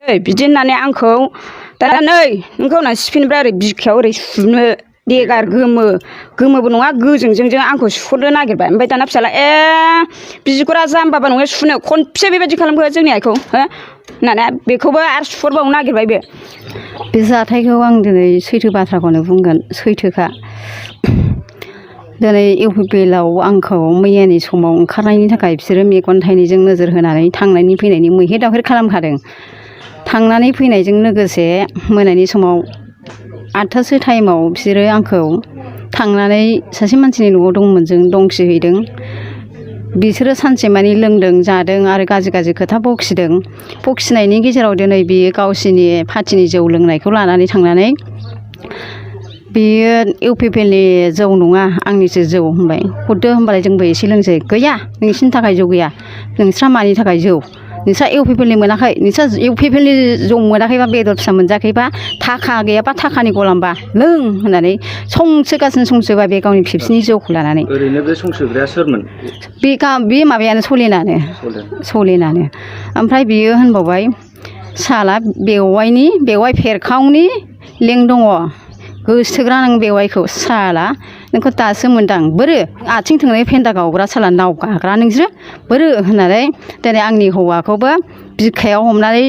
बिदि होननानै आंखौ दाना नै नोंखौ होनना सिफिनिफ्राय ओरै बिखायाव ओरै सुनो देगार गोमोबो नङा गोजोंजों आंखौ सुहरनो नागिरबाय ओमफ्राय दाना फिसाला बिगुरा जाम्बाबा नङा सुनो खनसे बेबायदि खालामखो जोंनि आइखौ होननानै बेखौबो आरो सुहरबावनो नागिरबाय बे जाथायखौ आं दिनै सैथो बाथ्राखौनो बुंगोन सैथोखा दिनै इउपिपिएलआव आंखौ मैयानि समाव ओंखारनायनि थाखाय बिसोरो मेगन थाइनैजों नोजोर होनानै थांनायनि फैनायनि मैहेर दावहेर खालामखादों थांनानै फैनायजों लोगोसे मोनानि समाव 8थासो टाइमाव बिसोरो आंखौ थांनानै सासे मानसिनि न'आव दंमोन जों दंखिहैदों बिसोरो सानसेमानि लोंदों जादों आरो गाज्रि खोथा बखिनायनि गेजेराव दिनै बियो गावसिनि पार्टिनि जौ लोंनायखौ लानानै थांनानै बेयो इउपिपिएलनि जौ नङा आंनिसो जौ होनबाय हरदो होनबालाय जोंबो एसे लोंसै गैया नोंसिनि थाखाय जौ गैया नोंस्रा मानि थाखाय जौ नोंस्रा इउपिपिएलनि मोनाखै नोंस्रा इउपिपिएलनि जौ मोनाखैबा बेदर फिसा मोनजाखैबा थाखा गैयाबा थाखानि गलामबा लों होननानै संसोबा बे गावनि फिफसिनि जौखौ लानानै ओरैनो बे संसोग्राया सोरमोन बे माबायानो सलेनानो ओमफ्राय बियो होनबावबाय साला बेवाइ फेरखावनि लिंक दङ गोसोथोग्रा नों बेवाइखौ साला नोंखौ दासो मोनदां बोरो आथिं थोंनै फेन्दा गावग्रा साला नाव गाग्रा नोंसोरो बोरो होननानै दिनै आंनि हौवाखौबो बिखायाव हमनानै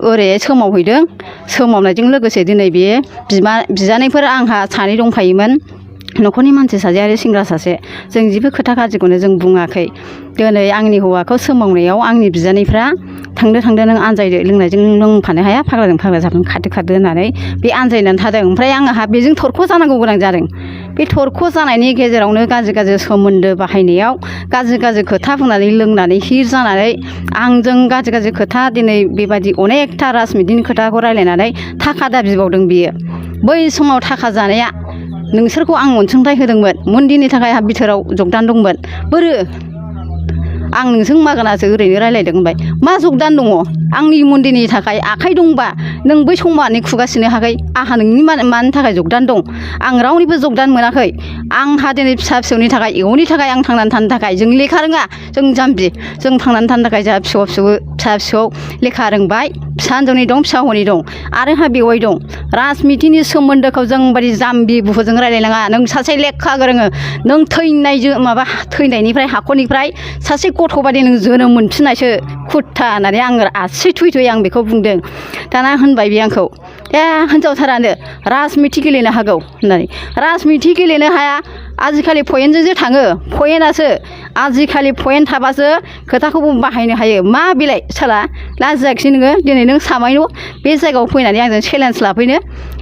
ओरै सोमावहैदों सोमावनायजों लोगोसे दिनै बे बिजानैफोर आंहा सानै दंफायोमोन न'खरनि मानसि सासे आरो सेंग्रा सासे जों जेबो खोथा गाज्रिखौनो जों बुङाखै दिनै आंनि हौवाखौ सोमावनायाव आंनि बिजानैफ्रा थांदो नों आनजायदो लोंनायजों लोंफानो हाया फाग्लाजों फाग्ला जागोन खारदो होननानै बे आनजायनानै थादों ओमफ्राय आंहा बेजों थरख' जानांगौ गोनां जादों बे थरख' जानायनि गेजेरावनो गाज्रि सोमोन्दो बाहायनायाव गाज्रि खोथा बुंनानै लोंनानै हिर जानानै आंजों गाज्रि खोथा दिनै बेबायदि अनेकथा राजनितिनि खोथाखौ रायलायनानै थाखा दाबिबावदों बियो बै समाव थाखा जानाया नोंसोरखौ आं अनसुंथाइ होदोंमोन मन्दिरनि थाखाय आंहा बिथोराव जगदान दंमोन बोरो आं नोंजों मागोनासो ओरैनो रायलायदों होनबाय मा जगदान दङ आंनि मन्दिरनि थाखाय आखाइ दंबा नों बै समानि खुगासिनो हागै आंहा नोंनि मानि थाखाय जगदान दं आं रावनिबो जगदान मोनाखै आंहा दिनै फिसा फिसौनि थाखाय इयुननि थाखाय आं थांनानै थानो थाखाय जों लेखा रोङा जों जाम्बि जों थांनानै थानो थाखाय जोंहा फिसा फिसौ लेखा रोंबाय फिसा हिन्जावनि दं फिसा हौवानि दं आरो हा बेवाइ दं राजनितिनि सोमोन्दोखौ जों बायदि जाम्बि बुहुजों रायलायनाङा नों सासे लेखा गोरोङो नों थैनायनिफ्राय हाखरनिफ्राय सासे गथ' बादि नों जोनोम मोनफिननायसो खुथा होननानै आङो आसि थुयै आं बेखौ बुंदों दाना होनबाय बे आंखौ हिनजावथारानो राजनिति गेलेनो हागौ होननानै राजनिति गेलेनो हाया आजिखालि पयेन्टजोंसो थाङो पयेन्टआसो आजिखालि पयेन्ट थाबासो खोथाखौबो बाहायनो हायो मा बेलाय साला लाजियाखिसै नोङो दिनै नों सामायल' बे जायगायाव फैनानै आंजों चेलेन्ज लाफैनो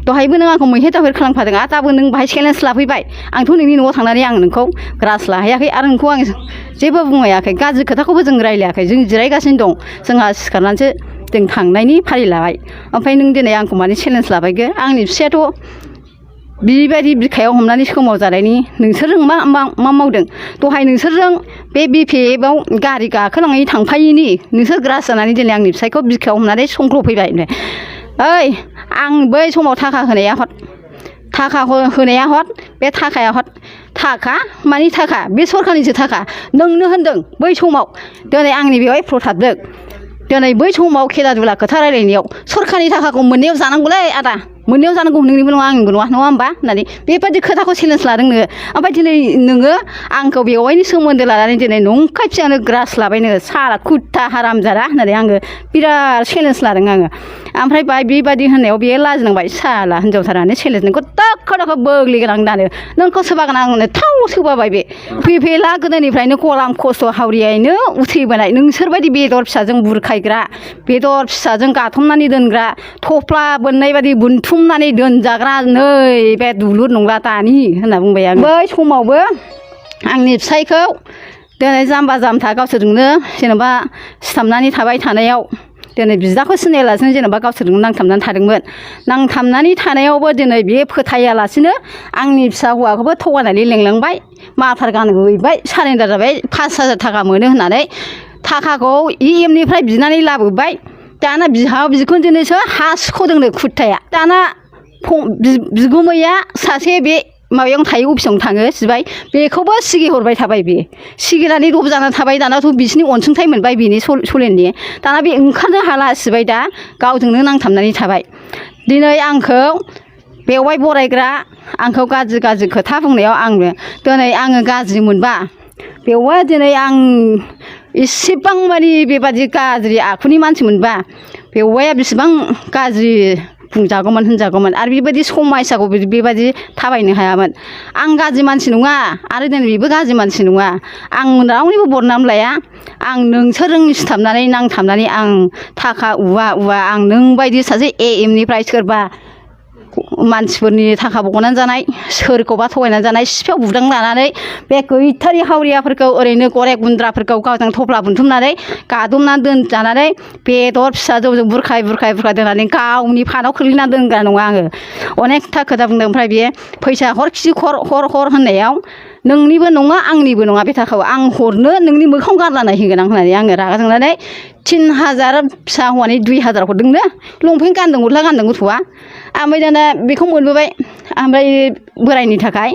दहायबो नों आंखौ मैहेर दावहेर खालामखादों आरो दाबो नों बाहाय चेलेन्ज लाफैबाय आंथ' नोंनि न'आव थांनानै आं नोंखौ ग्रास लाहैयाखै आरो नोंखौ आं जेबो बुंहैयाखै गाज्रि खोथाखौबो जों रायलायाखै जों जिरायगासिनो दं जोंहा सिखारनानैसो जों थांनायनि फारि लाबाय ओमफ्राय नों दिनै आंखौ माने चेलेन्ज लाबायगो आंनि फिसायाथ' बेबायदि बिखायाव हमनानै सोमाव जानायनि नोंसोरजों मा मावदों दहाय नोंसोरजों बे बिपिएफआव गारि गाखोलाङै थांफायिनि नोंसोर ग्रास जानानै दिनै आंनि फिसायखौ बिखायाव हमनानै संख्ल'फैबाय ओइ आं बै समाव थाखा होनाया हद बे थाखाया हद थाखा मानि थाखा बे सरखारनिसो थाखा नोंनो होनदों बै समाव दिनै आंनि बेवहाय प्रथाबदों दिनै बै समाव खेला दुला खोथा रायलायनायाव सरखारनि थाखाखौ मोननायाव जानांगौलै आदा मोननायाव जानांगौ नोंनिबो नङा आंनिबो नङा होमबा होननानै बेबायदि खोथाखौ चेलेन्ज लादों नोङो ओमफ्राय दिनै नोङो आंखौ बेवाइनि सोमोन्दो लानानै दिनै नंखाय फिसायानो ग्रास लाबाय नोङो साला खुथा हारामजादा होननानै आङो बिराद चेलेन्ज लादों आङो ओमफ्राय बेबायदि होननायाव बेयो लाजिनांबाय साला हिनजावथारानो चेलेन्ज नोंखौ दाखा बोग्लिगोन आं दानो नोंखौ सोबागोन आंनो थाव सोबाबाय बे बिपिएलआ गोदोनिफ्रायनो गलाम खस्थ' हावरियैनो उथैबोनाय नोंसोरबायदि बेदर फिसाजों बुरखायग्रा बेदर फिसाजों गाथमनानै दोनग्रा थफ्ला बोननाय बायदि बुनथुमनानै दोनजाग्रा नै बे दुलुर नंला दानि होनना बुंबाय आं बै समावबो आंनि फिसायखौ दिनै जाम्बा जाम्था गावसोरजोंनो जेनेबा सिथाबनानै थाबाय थानायाव दिनै बिदाखौ सिनायालासिनो जेनेबा गावसोरजों नांथाबनानै थादोंमोन नांथाबनानै थानायावबो दिनै बे फोथायालासिनो आंनि फिसा हौवाखौबो थगायनानै लेंलांबाय माथार गानहोहैबाय सारेन्डार जाबाय 5,000 थाखा मोनो होननानै थाखाखौ EMनिफ्राय बिनानै लाबोबाय दाना बिहाव बिखुनजोनोसो हा सिख'दोंनो खुरथाया दाना बिगुमैया सासे बे माबायावनो थायो अफिसावनो थाङो सिबाय बेखौबो सिगिहरबाय थाबाय बे सिगिनानै लब जानानै थाबाय दानाथ' बिसिनि अनसुंथाइ मोनबाय बेनि सलेननि दाना बे ओंखारनो हाला सिबाय दा गावजोंनो नांथाबनानै थाबाय दिनै आंखौ बेवाइ बरायग्रा आंखौ गाज्रि खोथा बुंनायाव दिनै आङो गाज्रि मोनबा बेवहाय दिनै आं इसेबां मानि बेबादि गाज्रि आखुनि मानसि मोनबा बेवाइया बेसेबां गाज्रि बुंजागौमोन होनजागौमोन आरो बेबायदि समायसाखौ बेबायदि थाबायनो हायामोन आं गाज्रि मानसि नङा आरो दिनै बेबो गाज्रि मानसि नङा आं रावनिबो बदनाम लाया आं नोंसोरजों सिथाबनानै नांथाबनानै आं थाखा उवा आं नोंबायदि सासे एएमनिफ्राय सोरबा मानसिफोरनि थाखा बख'नानै जानाय सोरखौबा थगायनानै जानाय सिफियाव बुदां लानानै बे गैथारि हावरियाफोरखौ ओरैनो गरे गुन्द्राफोरखौ गावजों थफ्ला बुथुमनानै गादबनानै दोनजानानै बेदर फिसा जौजों बुरखाय दोननानै गावनि फानाव खोख्लैनानै दोनग्रा नङा आङो अनेकथा खोथा बुंदों ओमफ्राय बे फैसा हरखि हर होननायाव नोंनिबो नङा आंनिबो नङा बे थाखाखौ आं हरनो नोंनि मोखां गारना नायहोगोन आं होननानै आङो रागा जोंनानै 3000 फिसा हौवानि 2000 हरदोंनो लंपेन्ट गानदों गस्ला गानदों गथ'आ ओमफ्राय दाना बेखौ मोनबोबाय ओमफ्राय बोरायनि थाखाय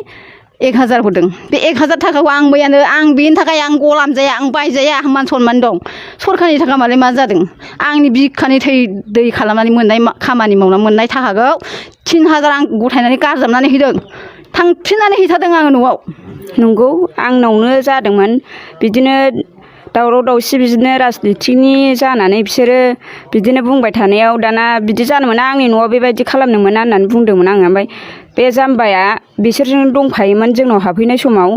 1000 हरदों बे 1000 थाखाखौ आं मैयानो आं बेनि थाखाय आं गलाम जाया आं बायजाया आं मान सनमान दं सरखारनि थाखा मालाय मा जादों आंनि बिखानि थै दै खालामनानै मोननाय खामानि मावनानै मोननाय थाखाखौ 3000 आं गथायनानै गारजाबनानै हैदों थांफिननानै हैथारदों आङो न'आव नंगौ आंनावनो जादोंमोन बिदिनो दावराव दावसि बिदिनो राजनिथिनि जानानै बिसोरो बिदिनो बुंबाय थानायाव दाना बिदि जानो मोना आंनि न'आव बेबायदि खालामनो मोना होननानै बुंदोंमोन आङो ओमफ्राय बे जाम्बाया बिसोरजों दंफायोमोन जोंनाव हाबफैनाय समाव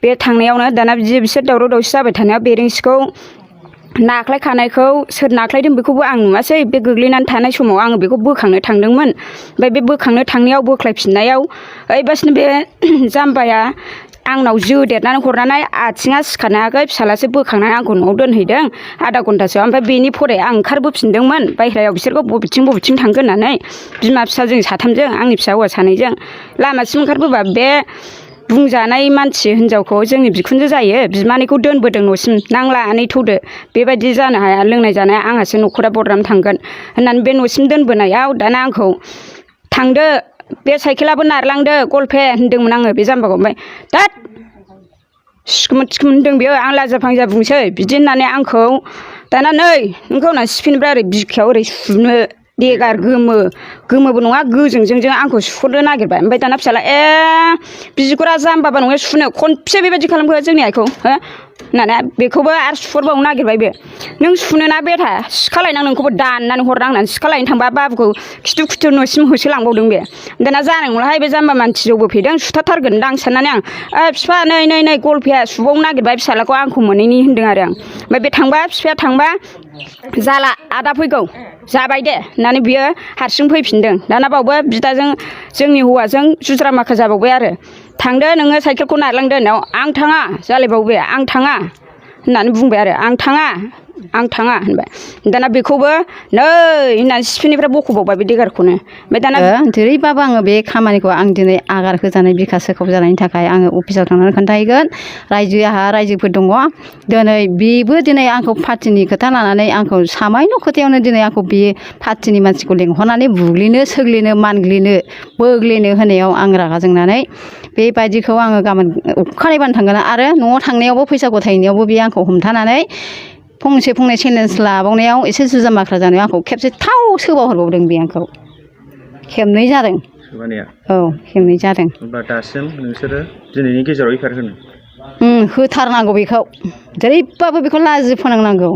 बे थांनायावनो दाना बिसोर दावराव दावसि जाबाय थानायाव बेरेंसिखौ नाख्लायखानायखौ सोर नाख्लायदों बेखौबो आं नुवासै बे गोग्लैनानै थानाय समाव आङो बेखौ बोखांनो थांदोंमोन ओमफ्राय बे बोखांनो थांनायाव बोख्लायफिननायाव ओइबासिनो बे जाम्बाया आंनाव जोदेरनानै हरनानै आथिङा सिखारनायाखै फिसालासो बोखांनानै आंखौ न'आव दोनहैदों आधा घन्टासो ओमफ्राय बेनि फरे आं ओंखारबोफिनदोंमोन बायह्रायाव बिसोरखौ बबेथिं थांगोन होननानै बिमा फिसा जों साथामजों आंनि फिसा हौवा सानैजों लामासिम ओंखारबोबा बे बुंजानाय मानसि हिनजावखौ जोंनि बिखुनजो जायो बिमानैखौ दोनबोदों न'सिम नांला आनै थौदो बेबायदि जानो हाया लोंनाय जानाय आंहासो न'खरा बरनाम थांगोन होननानै बे न'सिम दोनबोनायाव दाना आंखौ थांदो बे साइकेलाबो नारलांदो गलफे होनदोंमोन आङो बे जाम्बाखौ ओमफ्राय दाद सिखोमोन होनदों बेयो आं लाजा फांजा बुंसै बिदि होननानै आंखौ दाना नै नोंखौ होनना सिफिनिफ्राय ओरै बिखायाव ओरै सुनो देगार गोमोबो नङा गोजोंजों आंखौ सुहरनो नागिरबाय ओमफ्राय दाना फिसाला बिगुरा जाम्बाबा नङा सुनो खनसे बेबायदि खालामखो जोंनि आइखौ हो होननानै बेखौबो आरो सुहरबावनो नागिरबाय बे नों सुनोना बेथा सिखालायनां नोंखौबो दाननानै हरनां होननानै सिखालायनो थांबा बाबुखौ खिथु न'सिम होसोलांबावदों बे दाना जानाय नंलाहाय बे जाम्बा मानसि जौबो फैदों सुथारथारगोनदां साननानै आं बिफा नै गलफाया सुबावनो नागिरबाय फिसालाखौ आंखौ मोनैनि होनदों आरो आं ओमफ्राय बे थांबा बिफाया थांबा जाला आदा फैगौ जाबाय दे होननानै बियो हारसिं फैफिनदों दाना बावबो बिदाजों जोंनि हौवाजों जुज्रा माखा जाबावबाय आरो थांदो नोङो साइकेलखौ नारलांदो होननायाव आं थाङा जालायबावबाय आं थाङा होननानै बुंबाय आरो आं थाङा होनबाय दाना बेखौबो नै होननानै सिफिनिफ्राय बख'बावबाय बे देगारखौनो ओमफ्राय दाना जेरैबाबो आङो बे खामानिखौ आं दिनै आगार होजानाय बिखा सोखाव जानायनि थाखाय आङो अफिसाव थांनानै खोन्थाहैगोन रायजोफोर दङ दिनै बेबो दिनै आंखौ पार्टिनि खोथा लानानै आंखौ सामायन' खोथायावनो दिनै आंखौ बे पार्टिनि मानसिखौ लेंहरनानै बुग्लिनो सोग्लिनो मानग्लिनो बोग्लिनो होनायाव आं रागा जोंनानै बेबायदिखौ आङो गाबोन अखानायबानो थांगोन आरो न'आव थांनायावबो फैसा गथायनायावबो बे आंखौ हमथानानै फंसे चेलेन्ज लाबावनायाव एसे जुजा माख्रा जानायाव आंखौ खेबसे थाव सोबावहरबावदों बे आंखौ खेबनै जादों औ खेबनै जादों होमबा दासिम नोंसोरो दिनैनि गेजेराव इफार होनो होथारनांगौ बेखौ जेरैबाबो बेखौ लाजि फोनांनांगौ